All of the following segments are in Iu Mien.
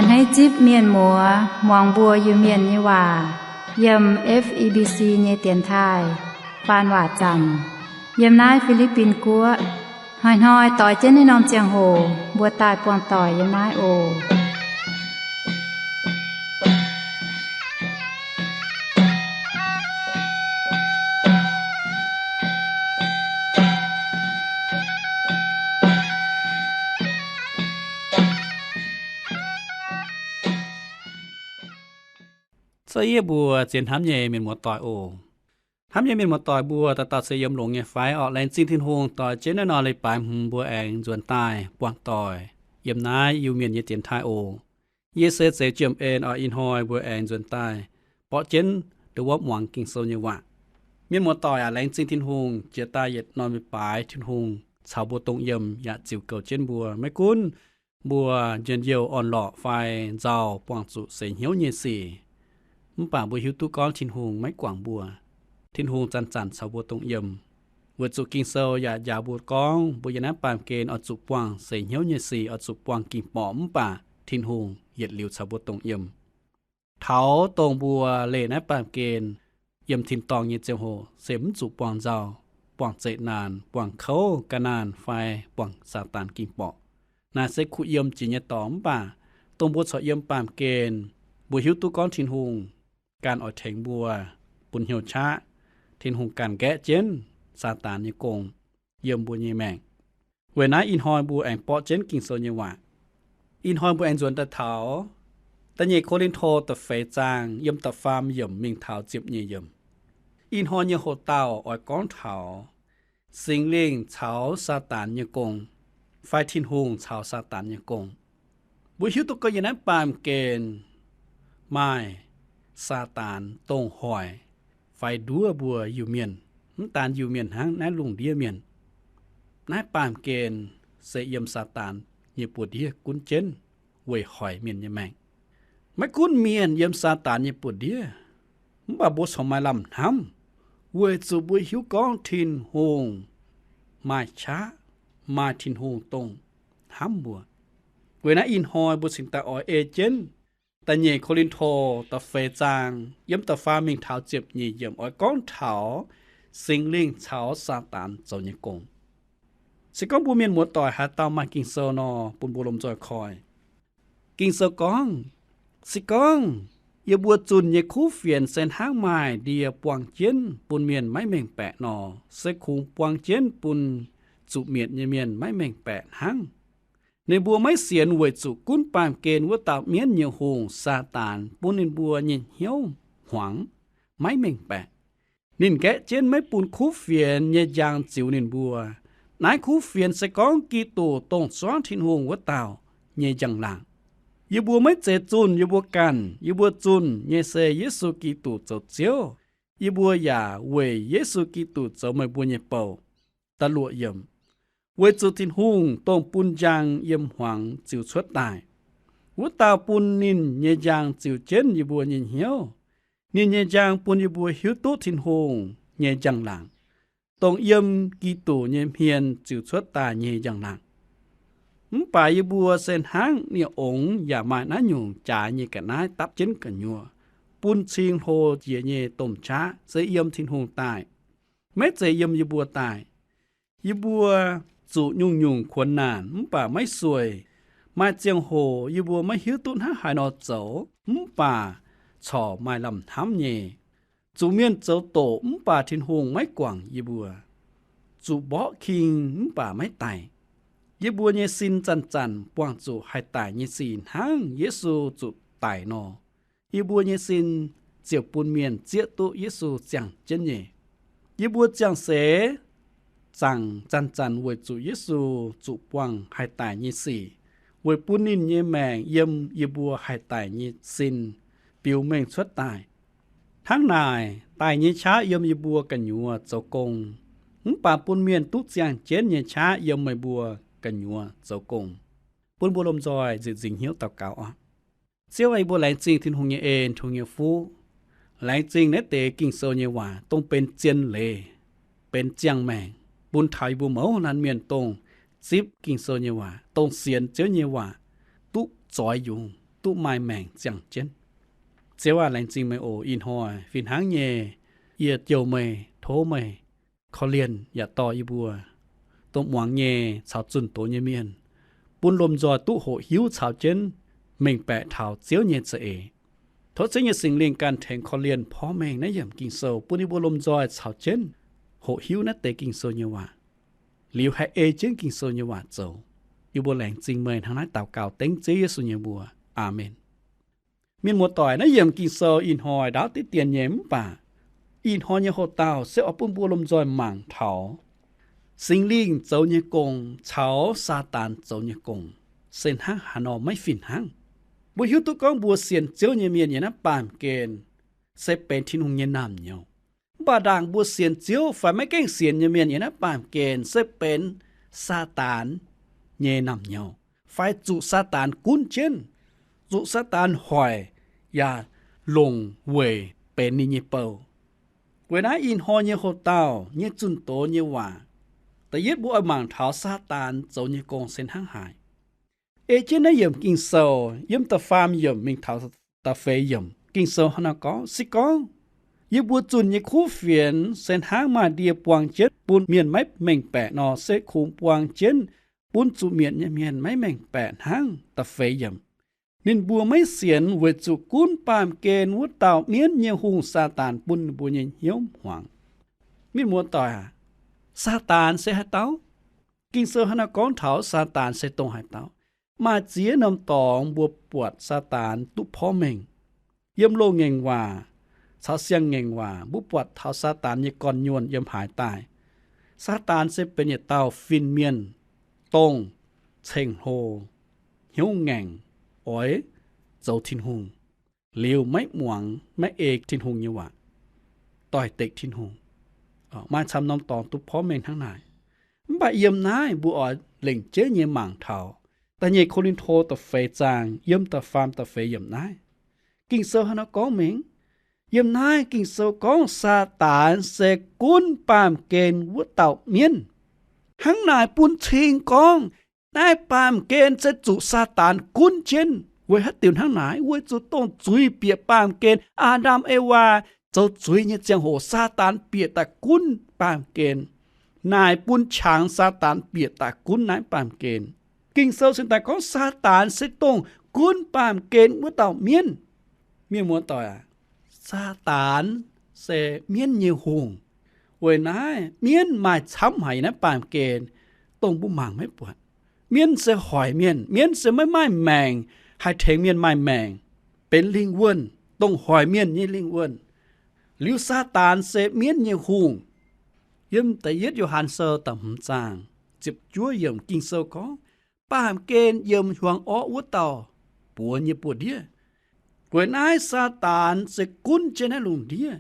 Hneiv zipv mienh muoz muangx mbuo Iu-Mienh nyei waac yiem F E B C nyei dienx taaih faan waac zanc yiem naaiv Fi^li^bin Guoqv. Hnoi-hnoi doix jienv naaiv norm ziangh hoc mbuo daaih buangh doic yiem naaiv oc. Za'gengh yie mbuo zien hnamv nyei mienh muoz-doic oc. Hnamv nyei mienh muoz-doic mbuo dauh dauh se yiem longx nyei fai orqc? Laengz zingh Tin-Hungh doix jienv naaiv nor leiz-baaix hmz mbuo aengx nzuonx daaih buangh doic yiem naaiv Iu-Mienh nyei dienx taaih oc. Yie se Zeix Jiem En orqc. Ih hnoi mbuo aengx nzuonx daaih borqv jienv dongh wuov muangx Ging-Sou nyei waac. Mienh muoz-doic aac, laengz zingh Tin-Hungh jiex daaih yietc norm leiz-baaix Tin-Hungh caux mbuo dongh yiem yaac ziux goux jienv mbuo. Maiv gunv mbuo njien-youh orn-lorqc fai nzauh buangh zuqc seix hnyouv nyei sic, mv baac mbuo hiuv duqv gorngv Tin-Hungh maiv guangc mbuo. Tin-Hungh zanc-zanc caux mbuo dongh yiem. Weic zuqc Ging-Sou yaac njaaux mbuo gorngv mbuo yiem naaiv baamh gen oix zuqc buangh seix hnyouv nyei sic, oix zuqc buangh ging-borqc, mv baac Tin-Hungh yietc liuz caux mbuo dongh yiem. Taux dongh mbuo leih naaiv baamh gen yiem tin-dorngh nyei ziangh hoc se mv zuqc buangh nzauh, buangh zeqc naanc, buangh kouv, ga'naanh fai buangh Saadaan ging-borqc. Naaiv se kuh yiem jiex nyei dorngx, mv baac dongh mbuo corc yiem baamh gen, mbuo hiuv duqv gorngv Tin-Hungh ganh oix tengx mbuo bun hnyouv qaqv. Tin-Hungh ganh nqaeqv jienv Saadaan nyei gong yiem mbuo nyei maengc. Weic naaiv ih hnoi mbuo aengx borqv jienv Ging-Sou nyei waac. Ih hnoi mbuo aengx nzuonx daaih taux Da'nyeic Ko^lin^to da'feix zaang yiem da'faam yiemc mingh taux ziepc nyeic yiemc. Ih hnoi nyei hoc-dauh oix gorngv taux Singx Lingh caux Saadaan nyei gong, fai Tin-Hungh caux Saadaan nyei gong. Mbuo hiuv duqv gorngv yiem naaiv baamh gen maaih Saadaan dongh hoic fai nduov mbuo Iu-Mienh. Mv daan Iu-Mienh hnangv, naaiv lungh ndiev mienh. Naaiv baamh gen se yiem Saadaan nyei buoz-ndiev gunv jienv weic hoic mienh nyei maengc. Maiv gunv mienh yiem Saadaan nyei buoz-ndiev, mv baac mbuo corc maaih lamh hnamv, weic zuqc mbuo hiuv gorngv Tin-Hungh maaih qaqv, maaih Tin-Hungh dongh hnamv mbuo. Weic naaiv ih hnoi mbuo cingx daaih oix ei jienv Da'nyeic Ko^lin^to da'feix zaang yiem da'faam mingh taux ziepc nyeic yiemc oix gorngv taux Singx Lingh caux Saadaan zoux nyei gong. Se gorngv mbuo mienh muoz-doic haaix dauh maaih Ging-Sou nor, bun mbuo lomh nzoih koi. Ging-Sou gorngv, se gorngv yie mbuo zunh nyei kuv fienx se hnangv maaih ndie buang jienv bun mienh maiv mengh baeqc nor, se kungx buang jienv bun zuqc mietc nyei mienh maiv mengh baeqc hnangv. Ninh mbuo maiv sienx weic zuqc gunv baamh gen wuov dauh mienv nyei hungh, Saadaan, bun ninh mbuo nyei hnyouv hmuangx, maiv mengh baeqc. Ninh nqaeqv jienv maiv bun kuv fienx nyei njang ziux ninh mbuo. Naaiv kuv fienx se gorngv Giduc, dongh zuangv Tin-Hungh wuov dauh, nyei njang-laangc. Yie mbuo maiv zeiz zunh yie mbuo ganh. Yie mbuo zunh nyei se Yesu Giduc zoux Ziouv. Yie mbuo yaac weic Yesu Giduc zoux meih mbuo nyei bou. Da'luoqc yiemc. Weic zuqc Tin-Hungh, dongh bun njang yiem hmuangx ziux cuotv daaih, wuov dauh bun ninh nyei njang ziux jienv yie mbuo nyei hnyouv. Ninh nyei njang bun yie mbuo hiuv duqv Tin-Hungh nyei njang-laangc, dongh yiem Giduc nyei hmien ziux cuotv daaih nyei njang-laangc. Mv baac yie mbuo se hnangv nie-ongx yaac maaih naaiv nyungc jaaix nyei ga'naaiv dapv jienv gu'nyuoz, bun cing hlo jiex nyei domh qaqv se yiem Tin-Hungh daaih, maiv zeiz yiem yie mbuo daaih. Yie mbuo zuqc nyungc-nyungc kuonx naanc mv baac maiv sueih. Maaih ziangh hoc yie mbuo maiv hiuv duqv hnangv haaix nor zoux mv baac corc maaih lamh hnamv nyei. Zuqc mienh zoux doqc mv baac Tin-Hungh maiv guangc yie mbuo. Zuqc mborqv king mv baac maiv daic. Yie mbuo nyei sin zanc-zanc buangh zuqc haih daic nyei sic hnangv Yesu zuqc daic nor, yie mbuo nyei sin ziouc bun mienh zieqv duqv Yesu ziangh jienv nyei. Yie mbuo ziangh seix zaangc zanc-zanc weic zuqc Yesu zuqc buangh haih daic nyei sic, weic bun ninh nyei maengc yiem yie mbuo haih daic nyei sin biux mengh cuotv daaih. Hnangv naaic, daic nyei qaqv yiem yie mbuo gu'nyuoz zoux gong, mv baac bun mienh duqv ziangh jienv nyei qaqv yiem meih mbuo gu'nyuoz zoux gong. Bun mbuo lomh nzoih nzieqc nzingc hnyouv daux gaux oc. Ziouv aah, yie mbuo laengz zingh Tin-Hungh nyei en, Tin-Hungh nyei fuqv. Laengz zingh naaiv deix Ging-Sou nyei waac dongh benx zien leiz, benx ziangh maengc, bun taux yie mbuo mouz laanh mienh dongh zipv Ging-Sou nyei waac, dongh sienx Ziouv nyei waac, duqv zoix yungz. duqv maaih maengc ziangh jienv. Ziouv aah! Laengz zingh meih oc. Ih hnoi fih hnangv nyei, yie jouh meih, tov meih korv-lienh yaac dorh yie mbuo dongh muangx nyei caux zunh doz nyei mienh, bun lomh nzoih duqv hoqc hiuv caux jienv mengh baeqc taux Ziouv nyei za'eix. Tov Ziouv nyei Singx Lingh ganh tengx korv-lienh porv mengh naaiv yiemc Ging-Sou bun yie mbuo lomh nzoih caux jienv hoqc hiuv naaiv deix Ging-Sou nyei waac, liuz haih ei jienv Ging-Sou nyei waac zoux. Yie mbuo laengz zingh meih hnangv naaiv daux gaux dengv Ziouv Yesu nyei mbuox. Aamen. Mienh muoz-doic, naaiv yiemc Ging-Sou ih hnoi ndaauv diqv dien nyei, mv baac ih hnoi nyei hoc-dauh se oix bun mbuo lomh nzoih mangc taux Singx Lingh zoux nyei gong caux Saadaan zoux nyei gong se hnangv haaix nor maiv fih hnangv. Mbuo hiuv duqv gorngv mbuo sienx Ziouv nyei mienh yiem naaiv baamh gen se benx Tin-Hungh nyei naamh nyouz. Mv baac ndaangc mbuo sienx Ziouv fai maiv gaengh sienx nyei mienh yiem naaiv baamh gen se benx Saadaan nyei naamh nyouz, fai zuqc Saadaan gunv jienv, zuqc Saadaan hoic yaac longc weic benx ninh nyei bou. Weic naaiv ih hnoi nyei hoc-dauh nyei zunh doz nyei waac, da'yietv mbuo oix mangc taux Saadaan zoux nyei gong se hnangv haaix. Ei jienv naaiv yiemc Ging-Sou, yiem da'faam yiemc mingh taux da'feix yiemc, Ging-Sou hnangv naaiv gorngv, se gorngv yie mbuo zunh nyei kuv fienx se hnangv maaih ndie buang jienv bun mienh maiv mengh baeqc nor, se kungx buang jienv bun zuqc mietc nyei mienh maiv mengh baeqc hnangv. Da'feix yiemc, ninh mbuo maiv sienx weic zuqc gunv baamh gen wuov dauh mienv nyei hungh, Saadaan, bun ninh mbuo nyei hnyouv hmuangx. Mienh muoz-doic aac, Saadaan se haaix dauh? Ging-Sou hnangv naaiv gorngv taux Saadaan se dongh haaix dauh. Maaih ziex norm dorngx mbuo buatc Saadaan duqv porv mengh. Yiem loz-ngaengc waac caux siang-ngaengc waac mbuo buatc taux Saadaan nyei gorn-nyuonh yiem haaix daaih. Saadaan se benx yietc dauh fin-mienh, dongh ceng-hlo, hnyouv ngaengc, oix zoux Tin-Hungh, liuz maiv muangx, maiv ei Tin-Hungh nyei waac, doix-dekc Tin-Hungh. Maaih camv norm dorngx duqv porv mengh hnangv naaic. Mv baac yiem naaiv mbuo oix lengc jeiv nyei mangc taux da'nyeic Ko^lin^to da'feix zaang yiem da'faam da'feix yiemc naaiv. Ging-Sou hnangv naaiv gorngv mingh. Yiem naaiv Ging-Sou gorngv Saadaan se gunv baamh gen wuov dauh mienv. Hnangv naaic bun cing gorngv naaiv baamh gen se zuqc Saadaan gunv jienv. Weic haaix diuc hnangv naaic? Weic zuqc dongh zuiz bieqc baamh gen, Aa^ndam Ewaa zoux zuiz nyei ziangh hoc, Saadaan bieqc daaih gunv baamh gen. Naaic bun qangx Saadaan bieqc daaih gunv naaiv baamh gen. Ging-Sou cingx daaih gorngv Saadaan se dongh gunv baamh gen wuov dauh mienv. Mienh muoz-doic aac, Saadaan se mienv nyei hungh. Weic naaiv mienv maaih camv haic yiem naaiv baamh gen, dongh mbuo mangc maiv buatc. Mienv se hoic mienh, mienv se maiv maaih maengc haih tengx mienh maaih maengc, benx lingh wuonh, dongh hoic mienh nyei lingh wuonh. Liuz Saadaan se mienv nyei hungh. Yiem da'yietv Yo^han Sou da'hmz zaang ziepc juov yiemc Ging-Sou gorngv, baamh gen yiem hiuang orqv wuov dauh buoz nyei buoz-ndiev. Weic naaiv Saadaan se gunv jienv naaiv lungh ndiev,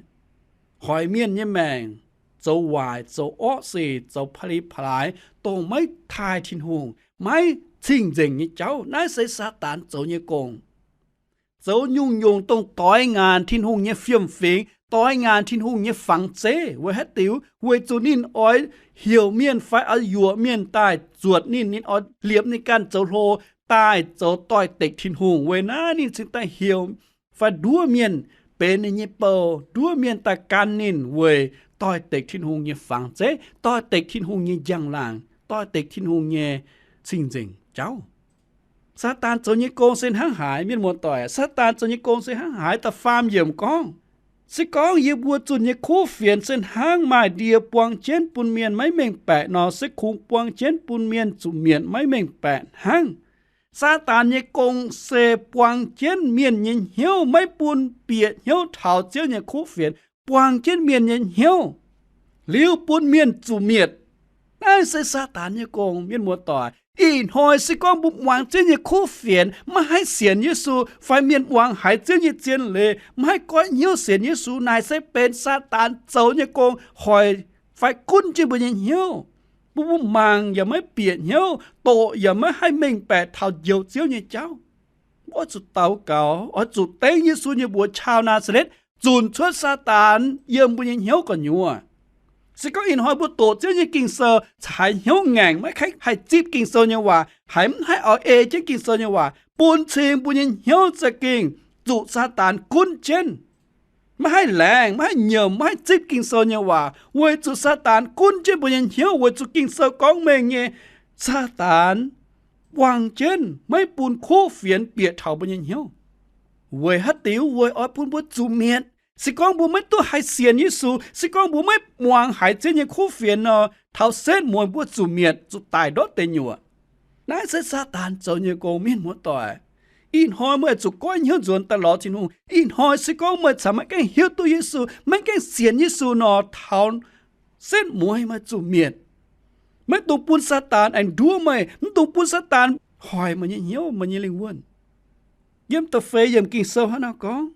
hoic mienh nyei maengc, zoux waaic, zoux orqv sic, zoux pa'li pa'laaix, dongh maiv taaih Tin-Hungh, maiv cing-nzengc nyei jauv. Naaiv se Saadaan zoux nyei gong. Zoux nyungc-nyungc dongh doix ngaanc Tin-Hungh nyei fiem-fingx, doix ngaanc Tin-Hungh nyei fangx zeiv. Weic haaix diuc? Weic zuqc ninh oix heuc mienh fai oix yuoqc mienh daaih zuotc ninh. Ninh oix liepc ninh ganh zoux hlo daaih zoux doix-dekc Tin-Hungh. Weic naaiv ninh cingx daaih heuc fai nduov mienh benx ninh nyei bou, nduov mienh daaih gan ninh weic doix-dekc Tin-Hungh nyei fangx zeiv, doix-dekc Tin-Hungh nyei njang-laangc, doix-dekc Tin-Hungh nyei cing-nzengc jauv. Saadaan zoux nyei gong se hnangv haaix? Mienh muoz-doic, Saadaan zoux nyei gong se hnangv haaix? Da'faam yiemc gorngv, se gorngv yie mbuo zunh nyei kuv fienx se hnangv maaih ndie buang jienv bun mienh maiv mengh baeqc nor, se kungx buang jienv bun mienh zuqc mietc maiv mengh baeqc hnangv. Saadaan nyei gong se buang jienv mienh nyei hnyouv, maiv bun bieqc hnyouv taux Ziouv nyei kuv fienx, buang jienv mienh nyei hnyouv, liuz bun mienh zuqc mietc. Naaiv se Saadaan nyei gong. Mienh muoz-doic, ih hnoi se gorngv mbuo muangx Ziouv nyei kuv fienx, maiv haih sienx Yesu, fai mienh muangx haiz Ziouv nyei zien leiz maiv haih goiv hnyouv sienx Yesu, naaic se benx Saadaan zoux nyei gong hoic fai gunv jienv mbuo nyei hnyouv. Mbuo, mbuo mangc yaac maiv bieqc hnyouv, doqc yaac maiv haih mengh baeqc taux Njoux Ziouv nyei jauv. Mbuo oix zuqc daux gaux, oix zuqc dengv Yesu nyei mbuox, Cau Naa^saa^letv zunc cuotv Saadaan yiem mbuo nyei hnyouv gu'nyuoz. Se gorngv ih hnoi mbuo doqc Ziouv nyei Ging-Sou caux hnyouv ngaengc, maiv haih zipv Ging-Sou nyei waac, haiz mv haih oix ei jienv Ging-Sou nyei waac, bun cing mbuo nyei hnyouv za'gengh zuqc Saadaan gunv jienv. Maiv haih laengz, maiv haih nyiemc, maiv haih zipv Ging-Sou nyei waac, weic zuqc Saadaan gunv jienv mbuo nyei hnyouv, weic zuqc Ging-Sou gorngv mengh nyei, Saadaan wangh jienv maiv bun kuv fienx bieqc taux mbuo nyei hnyouv. Weic haaix diuc? Weic oix bun mbuo zuqc mietc. Se gorngv mbuo maiv duqv haih sienx Yesu, se gorngv mbuo maiv muangx haiz Ziouv nyei kuv fienx nor, taux setv mueiz mbuo zuqc mietc, zuqc daic ndortv deic nyuoqc. Naaiv se Saadaan zoux nyei gong, mienh muoz-doic. Ih hnoi meih zuqc goiv hnyouv nzuonx daaih lorz Tin-Hungh. Ih hnoi se gorngv meih caux maiv gaengh hiuv duqv Yesu, maiv gaengh sienx Yesu nor, taux setv mueiz meih zuqc mietc. Maiv dungx bun Saadaan aengx nduov meih, maiv dungx bun Saadaan hoic meih nyei hnyouv, meih nyei lingh wuonh. Yiem da'feix yiemc Ging-Sou hnangv naaiv gorngv,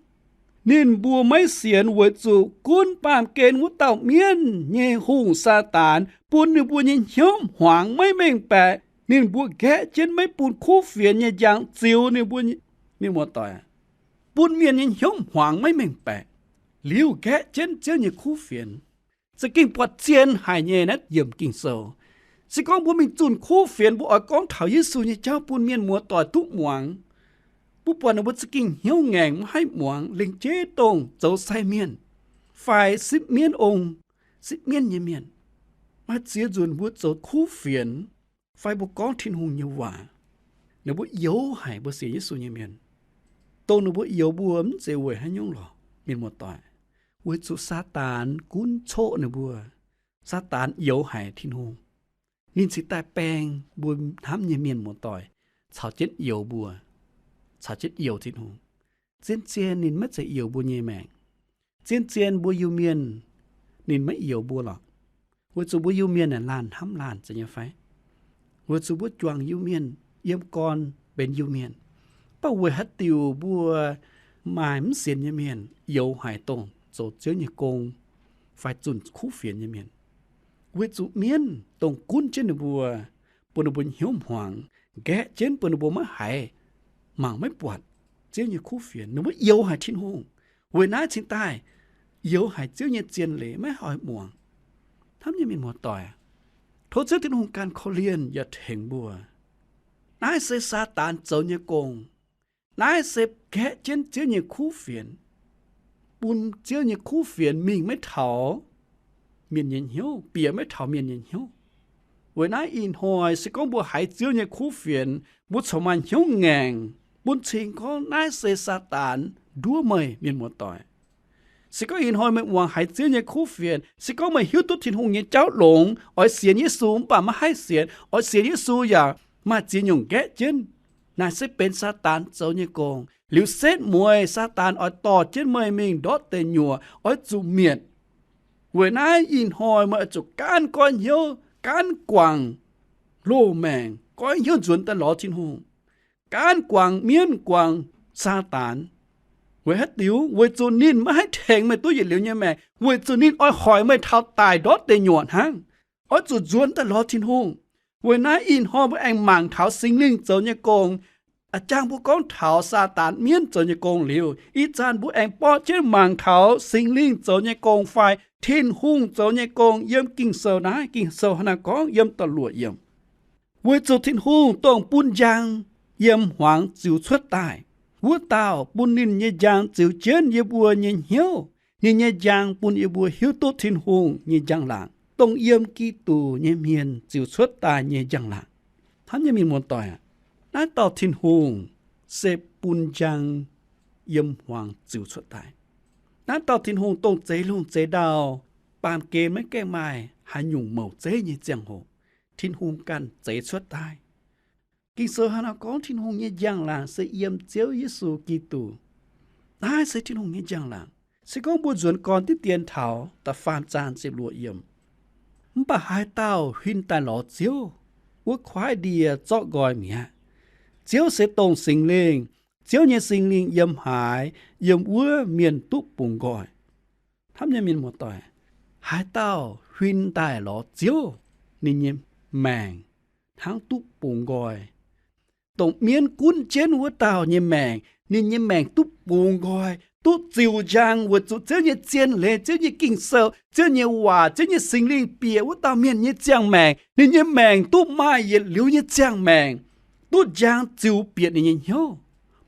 ninh mbuo maiv sienx weic zuqc gunv baamh gen wuov dauh mienv nyei hungh, Saadaan, bun ninh mbuo nyei hnyouv hmuangx maiv mengh baeqc. Ninh mbuo nqaeqv jienv maiv bun kuv fienx nyei njang ziux ninh mbuo. Mienh muoz-doic, bun mienh nyei hnyouv hmuangx maiv mengh baeqc, liuz nqaeqv jienv Ziouv nyei kuv fienx. Za'gengh buatc zien haic nyei naaiv yiemc Ging-Sou. Se gorngv mbuo mingh zunh kuv fienx, mbuo oix gorngv taux Yesu nyei jauv bun mienh muoz-doic duqv muangx, mbuo buatc ninh mbuo za'gengh hnyouv ngaengc, maiv haih muangx, lengc jeiv dongh zoux sai mienh fai sipv mienv ong, sipv mienv nyei mienh. Maaih ziex nzunc mbuo zoux kuv fienx fai mbuo gorngv Tin-Hungh nyei waac, ninh mbuo youx haic mbuo sienx Yesu nyei mienh, dongh ninh mbuo youx mbuo mv zeiz weic haaix nyungc lorqc, mienh muoz-doic. Weic zuqc Saadaan gunv coqv ninh mbuo. Saadaan youx haic Tin-Hungh. Ninh cingx daaih baeng mbuo hnamv nyei mienh muoz-doic caux jienv youx mbuo, caux jienv youx Tin-Hungh. Zien-zien ninh maiv zeiz youx mbuo nyei maengc. Zien-zien mbuo Iu-Mienh, ninh maiv youx mbuo lorqc, weic zuqc mbuo Iu-Mienh aeqv, laanh hnamv laanh zeiz nyei fai? Weic zuqc mbuo juangc Iu-Mienh, yiem gorn benx Iu-Mienh. Mv baac weic haaix diuc mbuo maaih mv sienx nyei mienh youx haic dongh zoux Ziouv nyei gong fai zunh kuv fienx nyei mienh? Weic zuqc mienv dongh gunv jienv ninh mbuo, bun ninh mbuo hnyouv hmuangx, nqaeqv jienv bun ninh mbuo maiv haiz, mangc maiv buatc Ziouv nyei kuv fienx. Ninh mbuo youx haic Tin-Hungh. Weic naaiv cingx daaih youx haic Ziouv nyei zien leiz, maiv oix muangx. Hnamv nyei mienh muoz-doic, tov Ziouv Tin-Hungh ganh korv-lienh yaac tengx mbuo. Naaiv se Saadaan zoux nyei gong. Naaiv se nqaeqv jienv Ziouv nyei kuv fienx, bun Ziouv nyei kuv fienx mingh maiv taux mienh nyei hnyouv, bieqc maiv taux mienh nyei hnyouv. Weic naaiv ih hnoi se gorngv mbuo haiz Ziouv nyei kuv fienx, mbuo corc maaih hnyouv ngaengc, bun cing gorngv naaiv se Saadaan nduov meih, mienh muoz-doic. Se gorngv ih hnoi meih muangx haiz Ziouv nyei kuv fienx, se gorngv meih hiuv duqv Tin-Hungh nyei jauv longx, oix sienx Yesu mv baac maiv haih sienx, oix sienx Yesu yaac maaih ziex nyungc nqaeqv jienv, naaic se benx Saadaan zoux nyei gong. Liuz setv mueiz Saadaan oix dorh jienv meih mingh ndortv deic nyuoqc, oix zuqc mietc. Weic naaiv ih hnoi meih oix zuqc gaanv goiv hnyouv, gaanv guangc loz-maengc, goiv hnyouv nzuonx daaih lorz Tin-Hungh, gaanv guangc mienv, guangc Saadaan. Weic haaix diuc? Weic zuqc ninh maiv haih tengx meih duqv yietc liuz nyei maengc, weic zuqc ninh oix hoic meih taux daic ndortv deic nyuoqc hnangv. Oix zuqc nzuonx daaih lorz Tin-Hungh. Weic naaiv ih hnoi mbuo aengx mangc taux Singx Lingh zoux nyei gong. A'jang mbuo gorngv taux Saadaan mienv zoux nyei gong liuz, ih zanc mbuo aengx borqv jienv mangc taux Singx Lingh zoux nyei gong fai Tin-Hungh zoux nyei gong yiem Ging-Sou naaiv. Ging-Sou hnangv naaiv gorngv yiem da'luoqc yiemc, weic zuqc Tin-Hungh dongh bun njang yiem hmuangx ziux cuotv daaih, wuov dauh bun ninh nyei njang ziux jienv yie mbuo nyei hnyouv. Ninh nyei njang bun yie mbuo hiuv duqv Tin-Hungh nyei njang-laangc, dongh yiem Giduc nyei hmien ziux cuotv daaih nyei njang-laangc. Hnamv nyei mienh muoz-doic aac, naaiv dauh Tin-Hungh se bun njang yiem hmuangx ziux cuotv daaih. Naaiv dauh Tin-Hungh dongh zeix lungh zeix ndau, baamh gen maiv gaengh maaih haaix nyungc mouc zeiv nyei ziangh hoc, Tin-Hungh ganh zeix cuotv daaih. Ging-Sou hnangv naaiv gorngv Tin-Hungh nyei njang-laangc se yiem Ziouv Yesu Giduc. Naaiv se Tin-Hungh nyei njang-laangc. Se gorngv mbuo nzuonx gorn diqv dien taux da'faam zaang ziepc luoqc yiemc, mv baac haaix dauh huin daaih lorz Ziouv, wuov kuaaiv ndie zorqv nqoi mi'aqv. Ziouv se dongh Singx Lingh. Ziouv nyei Singx Lingh yiem haaix, yiem wuov mienh duqv bungx nqoi. Hnamv nyei mienh muoz-doic, haaix dauh huin daaih lorz Ziouv, ninh nyei maengc hnangv duqv bungx nqoi. Dongh mienv gunv jienv wuov dauh nyei maengc, ninh nyei maengc duqv bungx nqoi. duqv ziux njang weic zuqc Ziouv nyei zien leiz, Ziouv nyei Ging-Sou, Ziouv nyei waac, Ziouv nyei Singx Lingh bieqc wuov dauh mienh nyei ziangh maengc, ninh nyei maengc duqv maaih yietc liuz nyei ziangh maengc, duqv njang ziux bieqc ninh nyei hnyouv,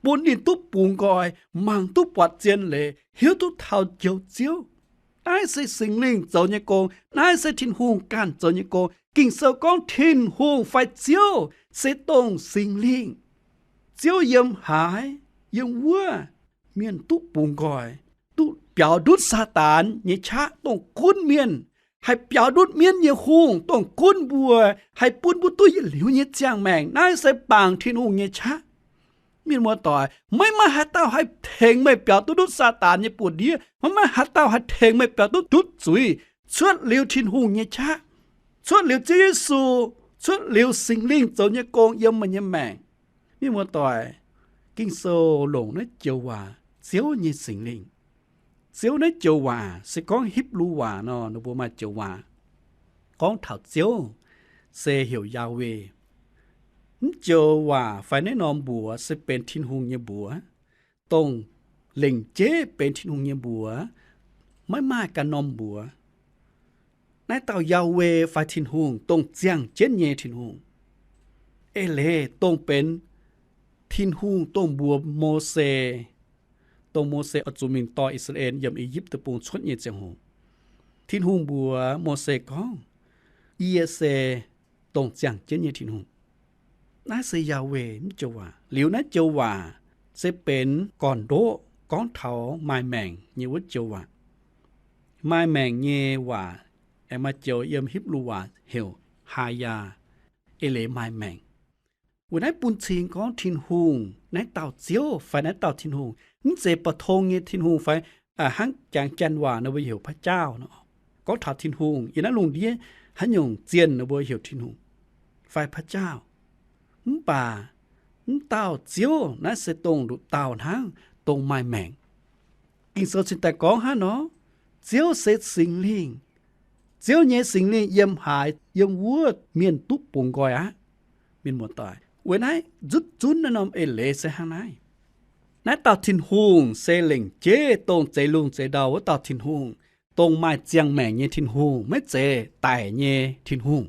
bun ninh duqv bungx nqoi, mangc duqv buatc zien leiz, hiuv duqv taux njoux Ziouv. Naaiv se Singx Lingh zoux nyei gong. Naaiv se Tin-Hungh ganh zoux nyei gong. Ging-Sou gorngv Tin-Hungh fai Ziouv se dongh Singx Lingh. Ziouv yiem haaix, yiem wuov mienh duqv bungx nqoi, duqv biaux ndutv Saadaan nyei qaqv dongh gunv mienh, haih biaux ndutv mienv nyei hungh dongh gunv mbuo, haih bun mbuo duqv yietc liuz nyei ziangh maengc. Naaiv se bangc Tin-Hungh nyei qaqv. Mienh muoz-doic, maiv maaih haaix dauh haih tengx meih biaux duqv ndutv Saadaan nyei buoz-ndiev. Maiv maaih haaix dauh haih tengx meih biaux duqv ndutv zuiz cuotv liuz Tin-Hungh nyei qaqv, cuotv liuz Ziouv Yesu, cuotv liuz Singx Lingh zoux nyei gong yiem meih nyei maengc. Mienh muoz-doic, Ging-Sou longc naaiv joux waac Ziouv nyei Singx Lingh. Ziouv naaiv joux waac se gorngv Hipv^lu waac nor, ninh mbuo maaih joux waac gorngv taux Ziouv se heuc Yahweh. Mv joux waac fai naaiv norm mbuox se benx Tin-Hungh nyei mbuox, dongh lengc jeiv benx Tin-Hungh nyei mbuox, maiv maaih ganh norm mbuox. Naaiv dauh Yahweh fai Tin-Hungh dongh ziangh jienv nyei Tin-Hungh. Eix leiz dongh benx Tin-Hungh dongh mbuox Mose, dongh Mose oix zuqc mingh dorh I^saa^laa^en yiem I^yipv Deic-Bung cuotv nyei ziangh hoc, Tin-Hungh mbuox Mose gorngv, Yie se dongh ziangh jienv nyei Tin-Hungh. Naaiv se Yahweh mv joux waac. Liuz naaiv joux waac se benx gorn-ndoqv gorngv taux maaih maengc nyei wuov joux waac. Maaih maengc nyei waac aengx maaih joux yiem Hipv^lu waac heuc Haayaa, eix leiz maaih maengc. Weic naaiv bun cing gorngv Tin-Hungh, naaiv dauh Ziouv fai naaiv dauh Tin-Hungh, mv zeiz ba'tong nyei Tin-Hungh fai hnangv jangx janx waac nor mbuo heuc พระเจ้า nor. Gorngv taux Tin-Hungh yiem naaiv lungh ndiev haaix nyungc zienh nor mbuo heuc Tin-Hungh fai พระเจ้า. Mv baac mv dauh Ziouv naaiv se dongh nduqc dauh hnangv, dongh maaih maengc. Ging-Sou cingx daaih gorngv hnangv nor, Ziouv se Singx Lingh. Ziouv nyei Singx Lingh yiem haaix, yiem wuov mienh duqv bungx nqoi aqv. Mienh muoz-doic, weic naaiv nzutv zunv naaiv norm eix leiz se hnangv naaiv. Naaiv dauh Tin-Hungh se lengc jeiv dongh zeix lungh zeix ndau wuov dauh Tin-Hungh, dongh maaih ziangh maengc nyei Tin-Hungh, maiv zeiz daic nyei Tin-Hungh,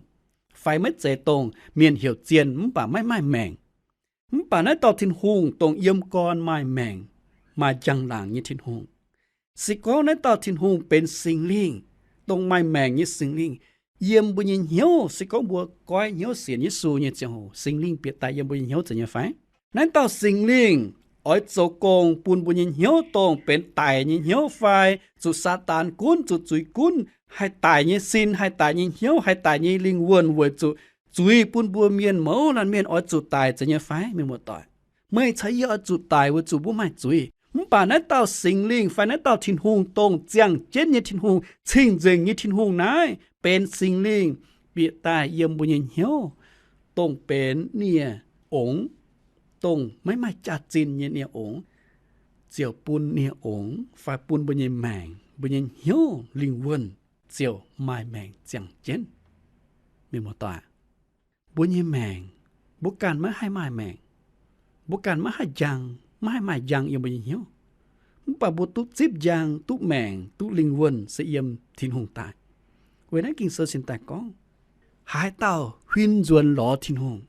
fai maiv zeiz dongh mienh heuc zienh mv baac maiv maaih maengc. Mv baac naaiv dauh Tin-Hungh dongh yiem gorn maaih maengc, maaih njang-laangc nyei Tin-Hungh. Se gorngv naaiv dauh Tin-Hungh benx Singx Lingh, dongh maaih maengc nyei Singx Lingh, yiem mbuo nyei hnyouv, se gorngv mbuo goiv hnyouv sienx Yesu nyei ziangh hoc, Singx Lingh bieqc daaih yiem mbuo nyei hnyouv zoux nyei fai? Naaiv dauh Singx Lingh oix zoux gong bun mbuo nyei hnyouv dongh benx daic nyei hnyouv fai, zuqc Saadaan gunv, zuqc zuiz gunv, haih daic nyei sin, haih daic nyei hnyouv, haih daic nyei lingh wuonh weic zuqc zuiz bun mbuo mienh mouz laanh mienh oix zuqc daic zoux nyei fai, mienh muoz-doic? Meih caux yie oix zuqc daic weic zuqc mbuo maaih zuiz. Mv baac naaiv dauh Singx Lingh fai naaiv dauh Tin-Hungh dongh ziangh jienv nyei Tin-Hungh, cing-nzengc nyei Tin-Hungh naaiv, benx Singx Lingh bieqc daaih yiem mbuo nyei hnyouv, dongh benx nie-ongx, dongh maiv maaih jaax-zinh nyei nie-ongx, ziouc bun nie-ongx fai bun mbuo nyei maengc, mbuo nyei hnyouv lingh wuonh ziouc maaih maengc ziangh jienv. Mienh muoz-doic, mbuo nyei maengc, mbuo ganh maiv haih maaih maengc. Mbuo ganh maiv haih njang, maiv haih maaih njang yiem mbuo nyei hnyouv. Mv baac mbuo duqv zipv njang, duqv maengc, duqv lingh wuonh se yiem Tin-Hungh daaih. Weic naaiv Ging-Sou cingx daaih gorngv, haaix dauh huin nzuonx lorz Tin-Hungh,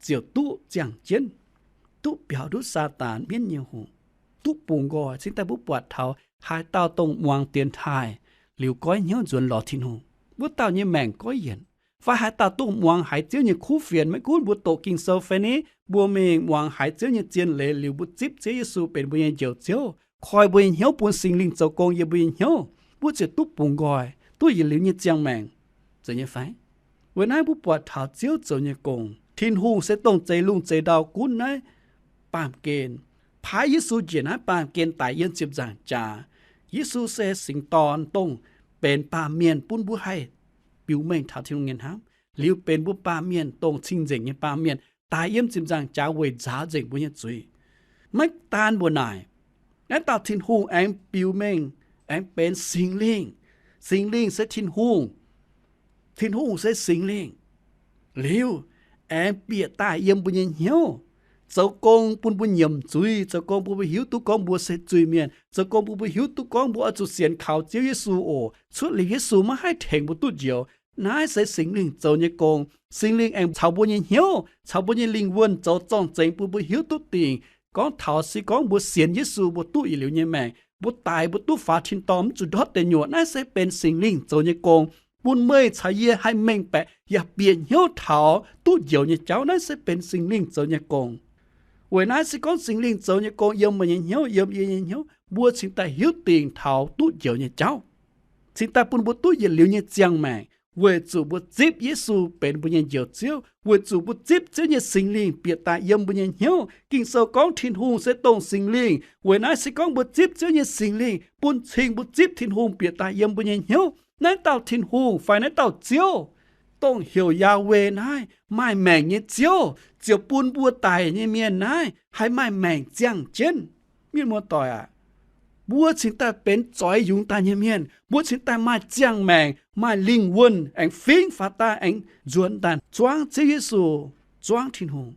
ziouc duqv ziangh jienv, duqv biaux ndutv Saadaan mienv nyei hungh, duqv bungx nqoi. Cingx daaih mbuo buatc taux haaix dauh dongh muangx dienx taaih liuz goiv hnyouv nzuonx lorz Tin-Hungh, wuov dauh nyei maengc goiv yienc. Fai haaix dauh dongh muangx haiz Ziouv nyei kuv fienx, maiv gunv mbuo doqc Ging-Sou fai ni, mbuo mingh muangx haiz Ziouv nyei zien leiz liuz mbuo zipv Ziouv Yesu benx mbuo nyei Njoux Ziouv, koi mbuo nyei hnyouv bun Singx Lingh zoux gong yiem mbuo nyei hnyouv, mbuo ziouc duqv bungx nqoi, duqv yietc liuz nyei ziangh maengc, zeiz nyei fai? Weic naaiv mbuo buatc taux Ziouv zoux nyei gong. Tin-Hungh se dongh zeix lungh zeix ndau gunv naaiv baamh gen, paaiv Yesu njiec naaiv baamh gen daic yiem ziepc nzaangc jaax. Yesu se Singx Dorn dongh benx baamh mienh bun mbuo haih biux mengh taux Tin-Hungh nyei hnamv, liuz benx mbuo baamh mienh dongh cing-nzengc nyei baamh mienh daic yiem ziepc nzaangc jaax weic nzaaux nzengc mbuo nyei zuiz. Maiv daan mbuo naaic, naaiv dauh Tin-Hungh aengx biux mengh, aengx benx Singx Lingh. Singx Lingh se Tin-Hungh. Tin-Hungh se Singx Lingh. Liuz aengx bieqc daaih yiem mbuo nyei hnyouv, zoux gong bun mbuo nyiemc zuiz, zoux gong bun mbuo hiuv duqv gorngv mbuo se zuiz-mienh, zoux gong bun mbuo hiuv duqv gorngv mbuo oix zuqc sienx kaux Ziouv Yesu oc. Cuotv liuz Yesu maiv haih tengx mbuo duqv njoux. Naaiv se Singx Lingh zoux nyei gong. Singx Lingh aengx caux mbuo nyei hnyouv, caux mbuo nyei lingh wuonh zoux zorng-zengx bun mbuo hiuv duqv dingc. Gorngv taux se gorngv mbuo sienx Yesu, mbuo duqv yietc liuz nyei maengc, mbuo daic mbuo duqv faaux tin-dorngh mv zuqc ndortv deic nyuoqc. Naaiv se benx Singx Lingh zoux nyei gong, bun meih caux yie haih mengh baeqc yaac bieqc hnyouv taux duqv njoux nyei jauv. Naaiv se benx Singx Lingh zoux nyei gong. Weic naaiv se gorngv Singx Lingh zoux nyei gong yiem meih nyei hnyouv, yiem yie nyei hnyouv, mbuo cingx daaih hiuv dingc taux duqv njoux nyei jauv, cingx daaih bun mbuo duqv yietc liuz nyei ziangh maengc, weic zuqc mbuo zipv Yesu benx mbuo nyei Njoux Ziouv, weic zuqc mbuo zipv Ziouv nyei Singx Lingh bieqc daaih yiem mbuo nyei hnyouv. Ging-Sou gorngv Tin-Hungh se dongh Singx Lingh. Weic naaiv se gorngv mbuo zipv Ziouv nyei Singx Lingh bun cing mbuo zipv Tin-Hungh bieqc daaih yiem mbuo nyei hnyouv. Naaiv dauh Tin-Hungh fai naaiv dauh Ziouv, dongh heuc Yaa^wen naaiv, maaih maengc nyei Ziouv, ziouc bun mbuo daic nyei mienh naaiv haih maaih maengc ziangh jienv. Mienh muoz-doic aac, mbuo cingx daaih benx zoix yungz daaih nyei mienh, mbuo cingx daaih maaih ziangh maengc, maaih lingh wuonh aengx fingx faaux daaih aengx nzuonx daaih zuangv Ziouv Yesu, zuangv Tin-Hungh.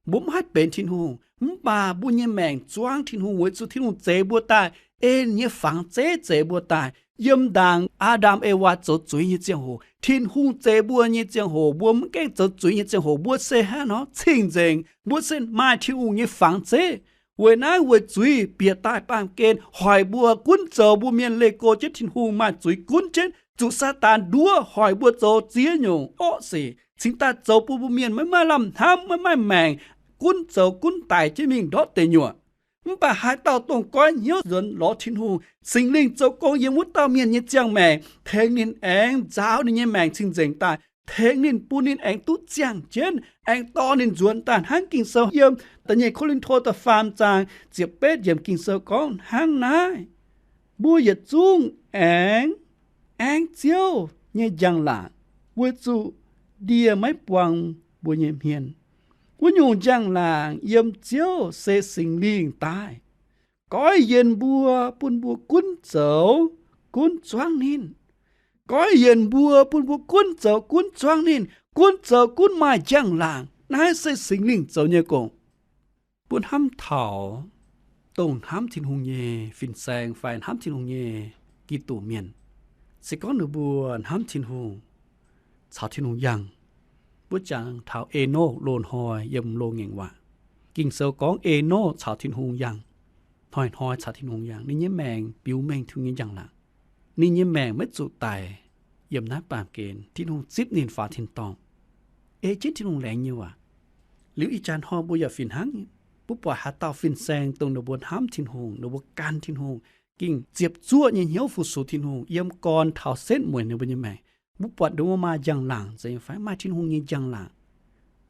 Mbuo mv haih benx Tin-Hungh, mv baac mbuo nyei maengc zuangv Tin-Hungh weic zuqc Tin-Hungh zeix mbuo daaih, ei ninh nyei fangx zeiv zeix mbuo daaih. Yiem ndaangc Aa^ndam Ewaa zoux zuiz nyei ziangh hoc, Tin-Hungh zeix mbuo nyei ziangh hoc, mbuo mv gaengh zoux zuiz nyei ziangh hoc, mbuo se hnangv nor cing-nzengc, mbuo se maaih Tin-Hungh nyei fangx zeiv. Weic naaiv weic zuiz bieqc daaih baamh gen hoic mbuo gunv zoux mbuo mienh leih go jienv Tin-Hungh, maaih zuiz gunv jienv, zuqc Saadaan nduov hoic mbuo zoux ziex nyungc orqv sic, cingx daaih zoux bun mbuo mienh maiv maaih lamh hnamv, maiv maaih maengc, gunv zoux gunv daic jienv mingh ndortv deic nyuoqc. Mv baac haaix dauh dongh goiv hnyouv nzuonx lorz Tin-Hungh, Singx Lingh zoux gong yiem wuov dauh mienh nyei ziangh maengc, tengx ninh aengx nzaaux ninh nyei maengc cing-nzengc daaih, tengx ninh bun ninh aengx duqv ziangh jienv, aengx dorh ninh nzuonx daaih hnangv Ging-Sou yiem Da'nyeic Ko^lin^to da'faam zaang ziepc betv yiemc Ging-Sou gorngv hnangv naaiv, mbuo yietc zungv aengx aengv Ziouv nyei njang-laangc, weic zuqc ndie maiv buang mbuo nyei hmien. Wuov nyungc njang-laangc yiem Ziouv se Singx Lingh daaih, goiv yienc mbuo, bun mbuo gunv zoux gunv zuangv ninh. Goiv yienc mbuo, bun mbuo gunv zoux gunv zuangv ninh, gunv zoux gunv maaih njang-laangc. Naaiv se Singx Lingh zoux nyei gong. Mbuo hnamv taux dongh hnamv Tin-Hungh nyei fin-saeng fai hnamv Tin-Hungh nyei Giduc mienh, se gorngv ninh mbuo hnamv Tin-Hungh, caux Tin-Hungh yangh. Mbuo jangx taux Enoch loz-hnoi yiem Loz-Ngaengc Waac, Ging-Sou gorngv Enoch caux Tin-Hungh yangh, hnoi-hnoi caux Tin-Hungh yangh. Ninh nyei maengc biux mengh Tin-Hungh nyei njang-laangc. Ninh nyei maengc maiv zuqc daic. Yiem naaiv baamh gen Tin-Hungh zipv ninh faaux tin-dorngh, ei jienv Tin-Hungh laengz nyei waac. Liuz ih jaax hnoi mbuo yaac fih hnangv. Mbuo buatc haaix dauh fin-saeng dongh ninh mbuo hnamv Tin-Hungh, ninh mbuo gan Tin-Hungh, ging ziepc zuoqv nyei hnyouv fu-sux Tin-Hungh, yiem gorn taux setv mueic ninh mbuo nyei maengc. Mbuo buatc ninh mbuo maaih njang-laangc nzengc fai, maaih Tin-Hungh nyei njang-laangc.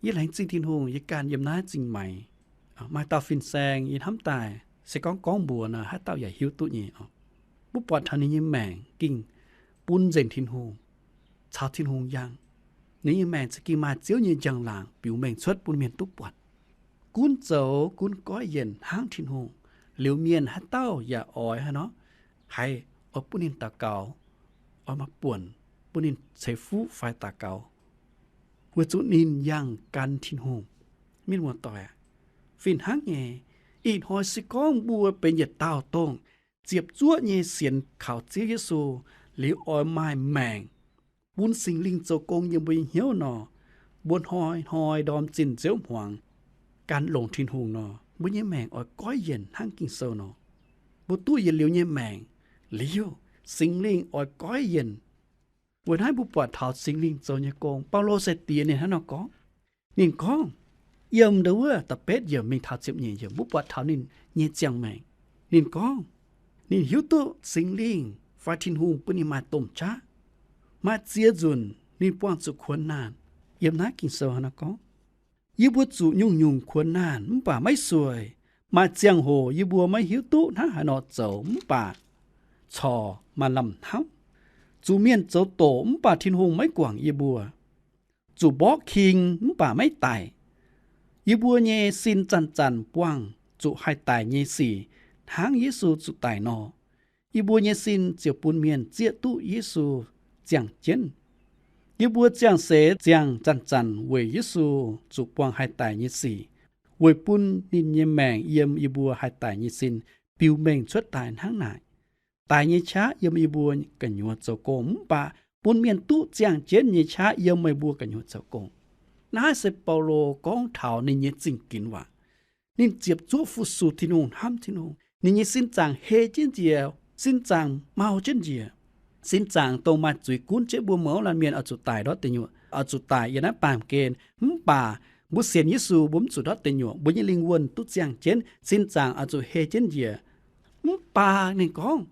Yie laengz zingh Tin-Hungh, yie ganh yiem naaiv zingh maaiz maaih dauh fin-saeng yie hnamv daaih, se gorngv gorngv mbuox nor, haaix dauh yaac hiuv duqv nyei. Mbuo buatc taux ninh nyei maengc ging bun nzengc Tin-Hungh, caux Tin-Hungh yangh. Ninh nyei maengc za'gengh maaih Ziouv nyei njang-laangc biux mengh cuotv bun mienh duqv buatc. Gunv zoux gunv goiv yienc hnangv Tin-Hungh. Liuz mienh haaix dauh yaac oix haaix nor, haiz oix bun ninh daux gaux, oix maaih buonc bun ninh ceix fuqv fai daux gaux, weic zuqc ninh yangh gan Tin-Hungh. Mienh muoz-doic aac, fih hnangv nyei, ih hnoi se gorngv mbuo benx yietc dauh dongh ziepc zuoqv nyei sienx kaux Ziouv Yesu, liuz oix maaih maengc bun Singx Lingh zoux gong yiem mbuo nyei hnyouv nor, mbuo hnoi-hnoi ndorm zinh nziouv hmuangx gan longx Tin-Hungh nor, mbuo nyei maengc oix goiv yienc hnangv Ging-Sou nor. Mbuo duqv yietc liuz nyei maengc liuz, Singx Lingh oix goiv yienc. Weic naaiv mbuo buatc taux Singx Lingh zoux nyei gong, Baulo sai-diex ninh hnangv nor gorngv. Ninh gorngv, yiem ndo wuov da'betv yiemc mingh taux ziepc nyeic yiemc, mbuo buatc taux ninh nyei ziangh maengc. Ninh gorngv, ninh hiuv duqv Singx Lingh fai Tin-Hungh bun ninh maaih domh qaqv. Maaih ziex nzunc ninh buangh zuqc kuonx naanh. Yiem naaiv Ging-Sou hnangv naaiv gorngv, yie mbuo zuqc nyungc-nyungc kuonx naanh mv baac maiv sueih. Maaih ziangh hoc yie mbuo maiv hiuv duqv hnangv haaix nor zoux mv baac corc maaih lamh hnamv. Zuqc mienh zoux doqc mv baac Tin-Hungh maiv guangc yie mbuo. Zuqc mborqv king mv baac maiv daic. Yie mbuo nyei sin zanc-zanc buangh zuqc haih daic nyei sic, hnangv Yesu zuqc daic nor. Yie mbuo nyei sin ziouc bun mienh zieqv duqv Yesu ziangh jienv. Yie mbuo ziangh seix ziangh zanc-zanc weic Yesu zuqc buangh haih daic nyei sic, weic bun ninh nyei maengc yiem yie mbuo haih daic nyei sin biux mengh cuotv daaih hnangv naaic. Daic nyei qaqv yiem yie mbuo gu'nyuoz zoux gong, mv baac bun mienh duqv ziangh jienv nyei qaqv yiem meih mbuo gu'nyuoz zoux gong. Naaiv se Baulo gorngv taux ninh nyei zingh ginx waac. Ninh ziepc zuoqv fu-sux Tin-Hungh, hnamv Tin-Hungh. Ninh nyei sin zaangc hei jienv njiec, sin zaangc mau jienv njiec. Sin zaangc dongh maaih zuiz gunv jienv mbuo mouz laanh mienh oix zuqc daic ndortv deic nyuoqc, oix zuqc daic yiem naaiv baamh gen. Mv baac mbuo sienx Yesu, mbuo mv zuqc ndortv deic nyuoqc, mbuo nyei lingh wuonh duqv ziangh jienv, sin zaangc oix zuqc hei jienv njiec. Mv baac ninh gorngv,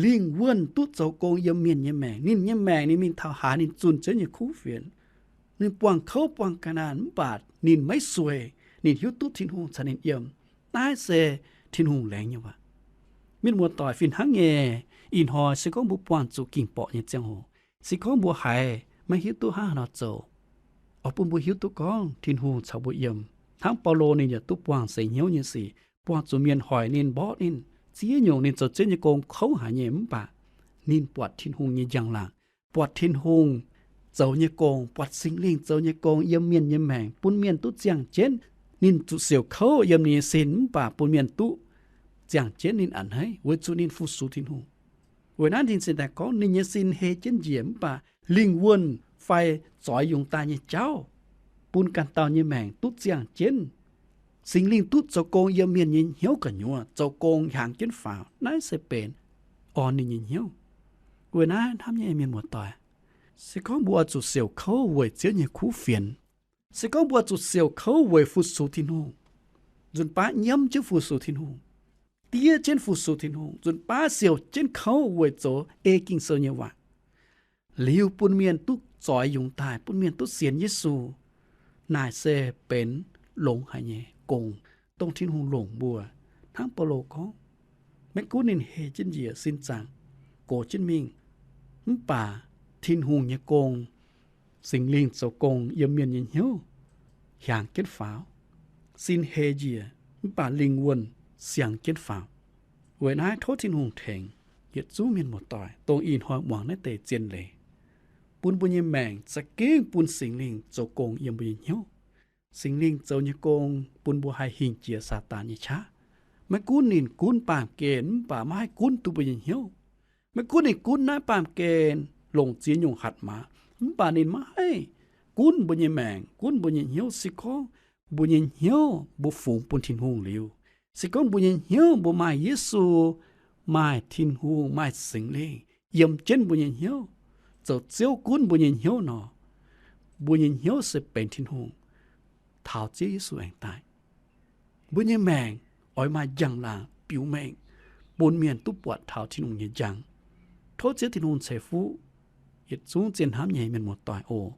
lingh wuonh duqv zoux gong yiem mienh nyei maengc. Ninh nyei maengc ninh mingh taux haaix, ninh zunh Ziouv nyei kuv fienx. Ninh buangh kouv buangh ga'naanh, mv baac ninh maiv sueih. Ninh hiuv duqv Tin-Hungh caux ninh yiem. Naaiv se Tin-Hungh laengz nyei waac. Mienh muoz-doic, fih hnangv nyei, ih hnoi se gorngv mbuo buangh zuqc ging-borqc nyei ziangh hoc, se gorngv mbuo haiz maiv hiuv duqv hnangv haaix nor zoux, oix bun mbuo hiuv duqv gorngv Tin-Hungh caux mbuo yiem. Hnangv Baulo ninh yaac duqv buangh seix hnyouv nyei sic, buangh zuqc mienh hoic ninh, mborqv ninh, ziex nyungc ninh zoux Ziouv nyei gong kouv haic nyei, mv baac ninh buatc Tin-Hungh nyei njang-laangc, buatc Tin-Hungh zoux nyei gong, buatc Singx Lingh zoux nyei gong yiem mienh nyei maengc, bun mienh duqv ziangh jienv. Ninh zuqc siouc kouv yiem ninh nyei sin, mv baac bun mienh duqv ziangh jienv ninh a'hneiv weic zuqc ninh fu-sux Tin-Hungh. Weic naaiv ninh cingx daaih gorngv ninh nyei sin hei jienv njiec, mv baac lingh wuonh fai zoix yungz daaih nyei jauv bun ganh dauh nyei maengc duqv ziangh jienv. Singx Lingh duqv zoux gong yiem mienh nyei hnyouv gu'nyuoz, zoux gong hiaangx jienv faaux. Naaiv se benx orn ninh nyei hnyouv. Weic naaiv hnamv nyei mienh muoz-doic, se gorngv mbuo oix zuqc siouc kouv weic Ziouv nyei kuv fienx, se gorngv mbuo oix zuqc siouc kouv weic fu-sux Tin-Hungh, nzunc baav nyiemv jienv fu-sux Tin-Hungh, diev jienv fu-sux Tin-Hungh, nzunc baav siouc jienv kouv weic zoux ei Ging-Sou nyei waac, liuz bun mienh duqv zoix yungz daaih, bun mienh duqv sienx Yesu, naaic se benx longx haic nyei gong, dongh Tin-Hungh longc mbuo. Hnangv Baulo gorngv, maiv gunv ninh hei jienv njiec, sin zaangc gox jienv mingh, mv baac Tin-Hungh nyei gong, Singx Lingh zoux gong yiem mienh nyei hnyouv hiaangx jienv faaux. Sin hei njiec, mv baac lingh wuonh siangx jienv faaux. Weic naaiv tov Tin-Hungh tengx yietc zungv mienh muoz-doic, dongh ih hnoi muangx naaiv deix zien leiz, bun mbuo nyei maengc za'gengh bun Singx Lingh zoux gong yiem mbuo nyei hnyouv. Singx Lingh zoux nyei gong bun mbuo haih hingh jiex Saadaan nyei qaqv. Maiv gunv ninh gunv baamh gen, mv baac maiv haih gunv duqv mbuo nyei hnyouv. Maiv gunv ninh gunv naaiv baamh gen longc ziex nyungc hatc maaz, mv baac ninh maiv haih gunv mbuo nyei maengc, gunv mbuo nyei hnyouv. Se gorngv mbuo nyei hnyouv mbuo fungx bun Tin-Hungh liuz, se gorngv mbuo nyei hnyouv mbuo maaih Yesu, maaih Tin-Hungh, maaih Singx Lingh yiem jienv mbuo nyei hnyouv, zoux Ziouv gunv mbuo nyei hnyouv nor, mbuo nyei hnyouv se benx Tin-Hungh. Taux Ziouv Yesu aengx daaih, mbuo nyei maengc oix maaih njang-laangc biux mengh, bun mienh duqv buatc taux Tin-Hungh nyei njang. Tov Ziouv Tin-Hungh ceix fuqv yietc zungv zien hnamv nyei mienh muoz-doic oc,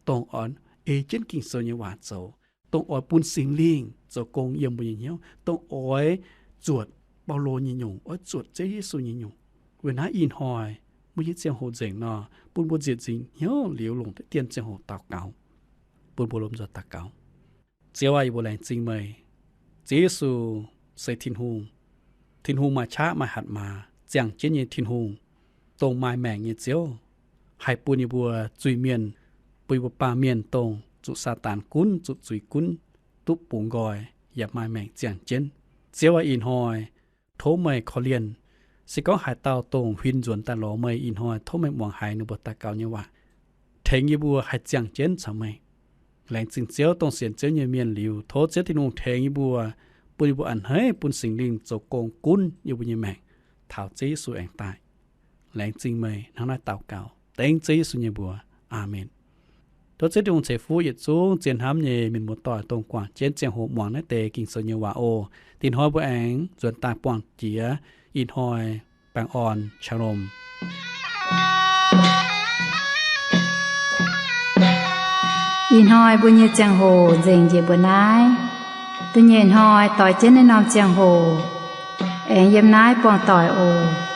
dongh oix ei jienv Ging-Sou nyei waac zoux, dongh oix bun Singx Lingh zoux gong yiem mbuo nyei hnyouv, dongh oix zuotc Baulo nyei nyungc, oix zuotc Ziouv Yesu nyei nyungc. Weic naaiv ih hnoi mbuo nyei ziangh hoc nzengc nor, bun mbuo nzieqc nzingc hnyouv liuz longc deix dien ziangh hoc daux gaux. Bun mbuo lomh nzoih daux gaux. Ziouv aah, yie mbuo laengz zingh meih. Ziouv Yesu se Tin-Hungh. Tin-Hungh maaih qaqv maaih hatc maaz, ziangh jienv nyei Tin-Hungh, dongh maaih maengc nyei Ziouv, haih bun yie mbuo zuiz-mienh, bun yie mbuo baamh mienh dongh zuqc Saadaan gunv, zuqc zuiz gunv, duqv bungx nqoi yaac maaih maengc ziangh jienv. Ziouv aah, ih hnoi tov meih korv-lienh. Se gorngv haaix dauh dongh huin nzuonx daaih lorz meih ih hnoi, tov meih muangx haiz ninh mbuo daux gaux nyei waac, tengx yie mbuo haih ziangh jienv caux meih. Laengz zingh Ziouv, dongh sienx Ziouv nyei mienh liuz, tov Ziouv Tin-Hungh tengx yie mbuo, bun yie mbuo a'hneiv bun Singx Lingh zoux gong gunv yie mbuo nyei maengc taux Ziouv Yesu aengx daaih. Laengz zingh meih hnangv naaiv daux gaux dengv Ziouv Yesu nyei mbuox. Aamen. Tov Ziouv Tin-Hungh ceix fuqv yietc zungv zien hnamv nyei mienh muoz-doic, dongh guangc jienv ziangh hoc muangx naaiv deix Ging-Sou nyei waac oc. Dinh hnoi mbuo aengx nzuonx daaih buangh jiex. Ih hnoi baengh orn, Shalom. Ih hnoi mbuo nyei ziangh hoc nzengc njiec mbuo naaiv. Da'nyeic hnoi doix jienv naaiv norm ziangh hoc, aengx yiem naaiv buangh doic oc.